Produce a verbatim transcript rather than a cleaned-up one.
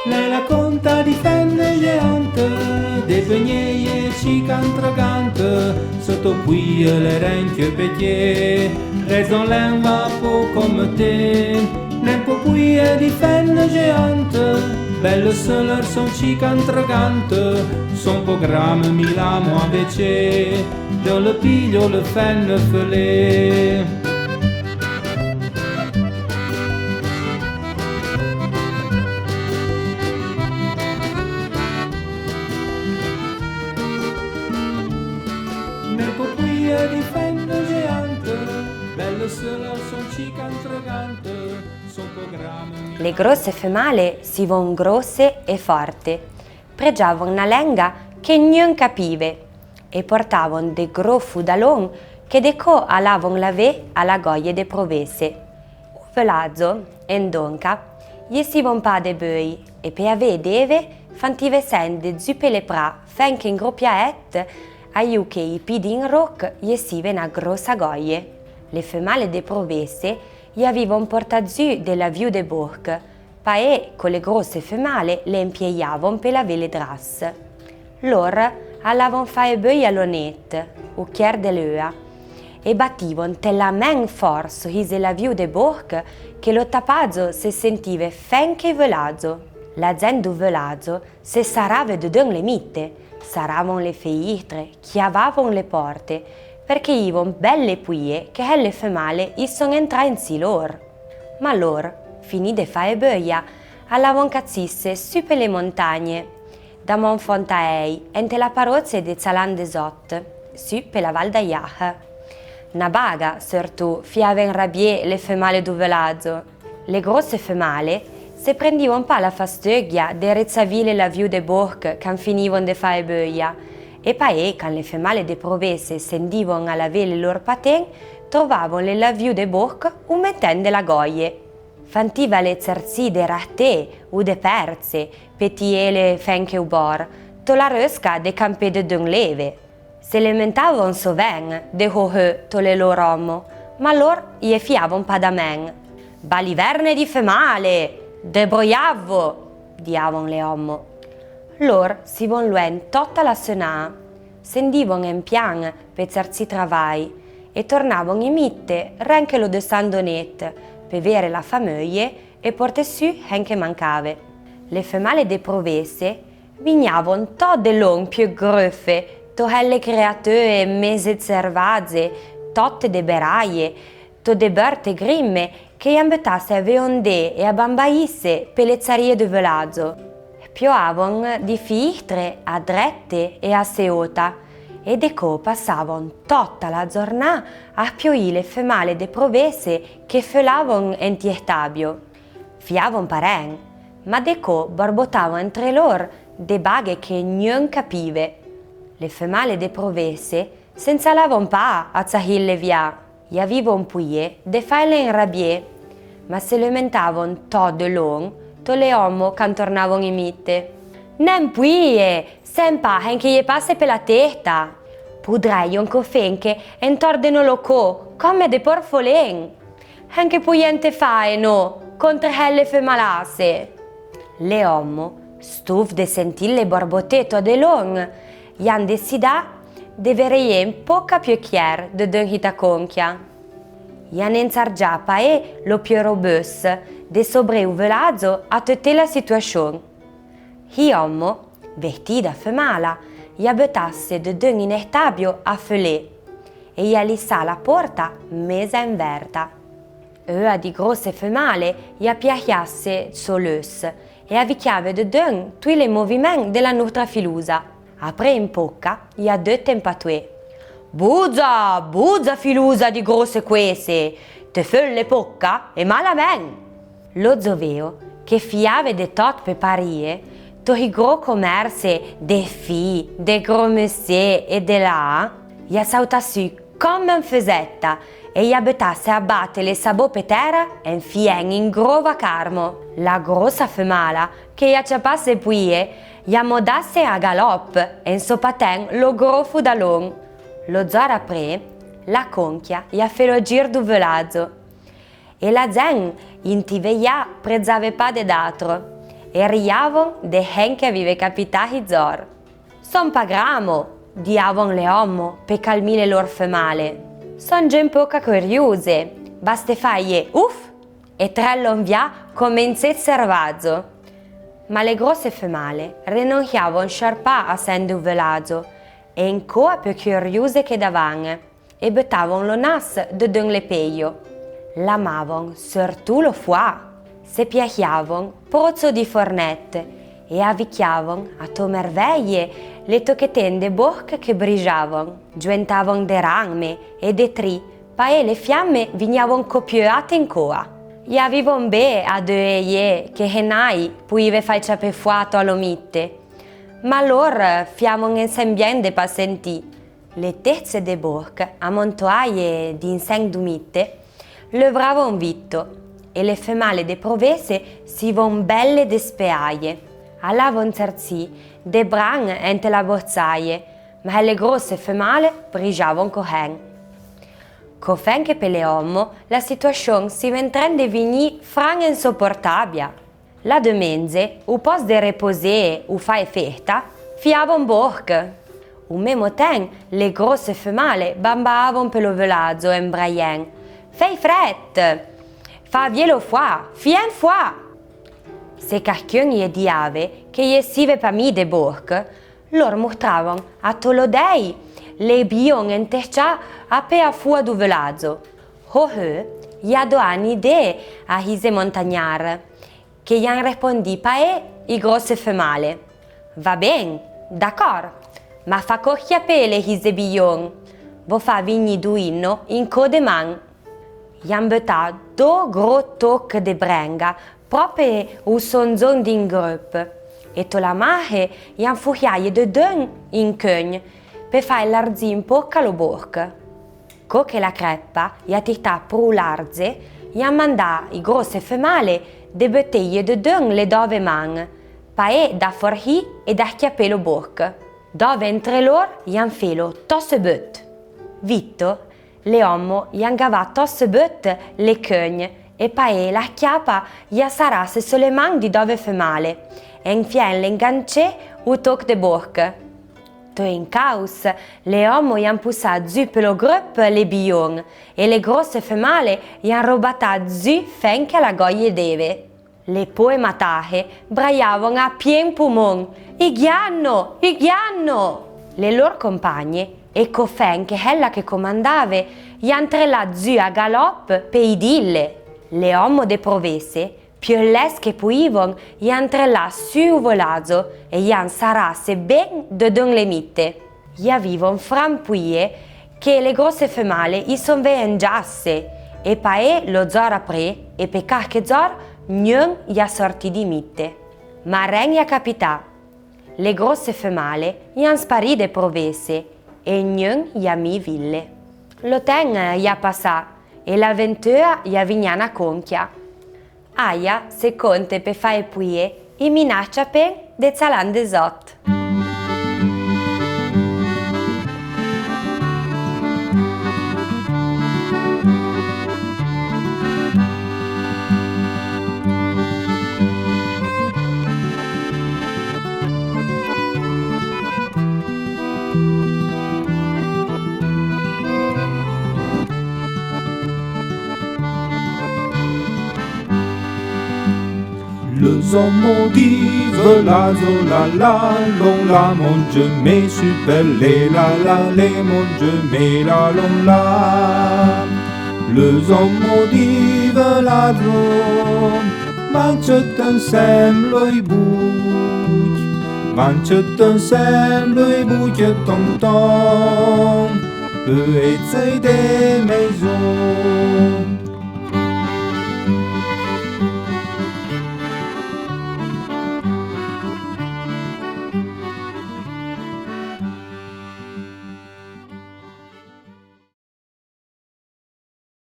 L'è la conta di fenne geante, de pegneie cica intragante, soto pouie le renque petié, rezon l'en va po comme te. N'en po pouie di fenne geante, belle seule son cica intragante, son po grame mi l'amo invece, don le piglio le fenne felé. N'en po pouie di fenne geante, belle seule son cica intragante, son po grame. Le grosse female sivon grosse e forte, pregiavon na lenga que gnun capive, e portavon de gro foudalon que de co alavon lavé a la goie de Provese. U velazo, endonca, iesivon pa de beui, e pe avé d'eve, fantive sende zu pe le pra, fenque in gro piaet, aiu que i pidi in roc iesive na grossa goie. Le female de Provese i avivon portà zu de la viu de Borc, paé co le grosse female le empieiavon pe lavé le dras. Lor alavon fae beui a lo net, u chier de l'eua, e bativon telamen for so hise la viu de Borc que lo tapazo se sentive fenque velazo. La zent du velazo se sarave dedun le mitte, saravon le feitre, chiavavon le porte, perque ivon belle pouie que helle female isson entrà en si lor. Ma lor, finì de fae beuia, alavon cazisse su pe le montagne, da Monfontaei, ente la parozie de Zalan de Zot, su pe la Val d'Aiaha. Na baga, surtu, fiave enrabié le female du velazo. Le grosse female se prendivon pa la fasteughia de rezavile la viu de Borc can finivon de fae beuia, e paé can le female de Provese sendivon a lavé le lor paten, trovavon le la viu de Borc u meten de la goie. Fantiva le cerzi de rahté u de perze, pe tiele fenque u bor, to la reusca de campé dedun l'eve. Se lementavon soven de ho heu to le lor ommo, ma lor ie fiavon pa damen. Baliverne di female, debroiavo, diavon le ommo. Lor sivon luen tota la senà, sendivon en pian pe cerzi travai, e tornavon i mitte renque lo desando net, pe vere la fameuie e porte su hen que mancave. Le female de Provese vignavon to de lon pieu greufe, to helle createue meze servaze, tote de beraie, to de beurte grimme, que i ambetasse a veondé e a bambaisse pe le zarie de velazo. Pioavon di fiitre a drette e a seota, e de co passavon tota la zornà a pioi le female de Provese que felavon enti ehtabio. Fiavon paren, ma de co borbotavon entre lor de baghe que gnun capive. Le female de Provese se nzalavon pa a zahille via, i avivon pouie de faile enrabié, ma se lementavon to de lon to le ommo can tornavon i mitte. Nen pouie, sen pa hen que ie passe pe la testa. Poudreion co fenque entordeno lo co, comme de porfolen. Hen que poiente fae no contre helle femalasse? Le ommo, stuf de sentille borboté to de lon, i an decidà de vereie en poca pieu chier dedun hita conchia. I an enzargià paé lo pieu robeus de sobré u velazo a teuté la situachon. Hi ommo, vehtì da femala, i a beutasse dedun in ehtabio a felé, e i a lissà la porta meza enverta. Eua di grosse female i a piahiasse so leus, e a vichiave dedun tui le movimen de la nuhtra filusa. Apré in poca, i a deut en patué: Buza, buza filusa di grosse quese, te feulle poca e malamen! Lo zoveo, que fiave de tot pe parie, to hi gro comerse de fi, de gro messé e de là, i a sautà su comme en fezetta e i a beutasse a bate le sabó pe tera en fien in gro vacarmo. La grossa femala, que i a ciapasse pouie, i a modasse a galop en so paten lo gro foudalon. Lo zor apré, la conchia i a fe lo gir du velazo. E la zen, inti veià, prezave pa de d'atro. E riavon de hen que avive capità i zor. Son pa gramo, diavon le ommo pe calmì le lor female. Son gen poca curiuse, baste faie uf e trellon via comme in set servazo. Ma le grosse female renonchiavon sciarpà a sen du velazo, e incoa pe curiuse que davan, e betavon lo nas dedun le peio. L'amavon surtù lo foà. Se piahiavon prozo di fornet e avichiavon a to merveie le toqueten de bohc que brijavon. Giuentavon de ranme e de tri, pae le fiamme vignavon co pieu ate incoa. I avivon be a deue ie que henai puive fai ciapé foà a lo mitte. Ma lor fiavon ensembien de pa sentì. Le tezze de bohc amontoaie d'insen du mitte levravon vitto, e le female de provese sivon belle despeaie. Alavon certsì de bran ente la borzaie, ma le grosse female brijavon co hen. Co fen que pe le ommo la situachon sive en tren de vignì fran insoportabia. La demenze, u post de reposé u fae fehta, fiavon bohc. U memo ten, le grosse female bambaavon pe lo velazo en braien: Fei fret! Fa vie lo foà! Fien foà! Se carcun ie diave que ie sive pa mi de bohc, lor murtravon a to lo dei le bion entechà a pe a foà du velazo. Ho heu, i a do ani de a hise montagnar, que i an respondì pae i grosse female: Va ben, d'acor, ma fa co chiapé le hise bion, vo fa vignì du inno in co de man. I an betà do gro toc de brenga prope u sonzon din grup, e to la mahe i an fuhiaie dedun in cun pe fae larzì in poca lo bohc. Co que la creppa i a tità pru larze, i an mandà i grosse female de beteie dedun le dove man, pae da forhì e da chiapé lo bohc. Dove entre lor i an felo tosse but. Vitto, le ommo i an gavà tosse but le cun, e pae la chiappa i a sarasse so le man di dove female, en fien le ingancé u toc de bohc. To in caus, le ommo i an pussà zu pe lo grup le bion, e le grosse female i an robatà zu fen que la goie deve. Le poe matahe braiavon a pien pumon: I ghianno! I ghianno! Le lor compagne, e co fen que hella que comandave, i an trellà zu a galop pe idille. Le ommo de provese, pieu les que puivon, i an trellà su u velazo e i an sarasse ben dedun le mitte. I avivon fran puie que le grosse female i son ve engiasse, e pae lo zor apre e pe carque zor gnun i a sortì di mitte. Ma ren i a capità. Le grosse female i an sparì de provese e gnun i a mi ville. Lo ten i a passà e la venteua i a vignà na conchia. Aia se conte pe fae puie i minaccia pen de tsalan de zot. Le zommo di velazo, la la lon la, mon Dieu, me su pelle, la la le, mon Dieu, me la lon la. Le zommo di velazo, van tseut ensemblo i buc, van tseut ensemblo i buc, ton ton, pe etsei de maison.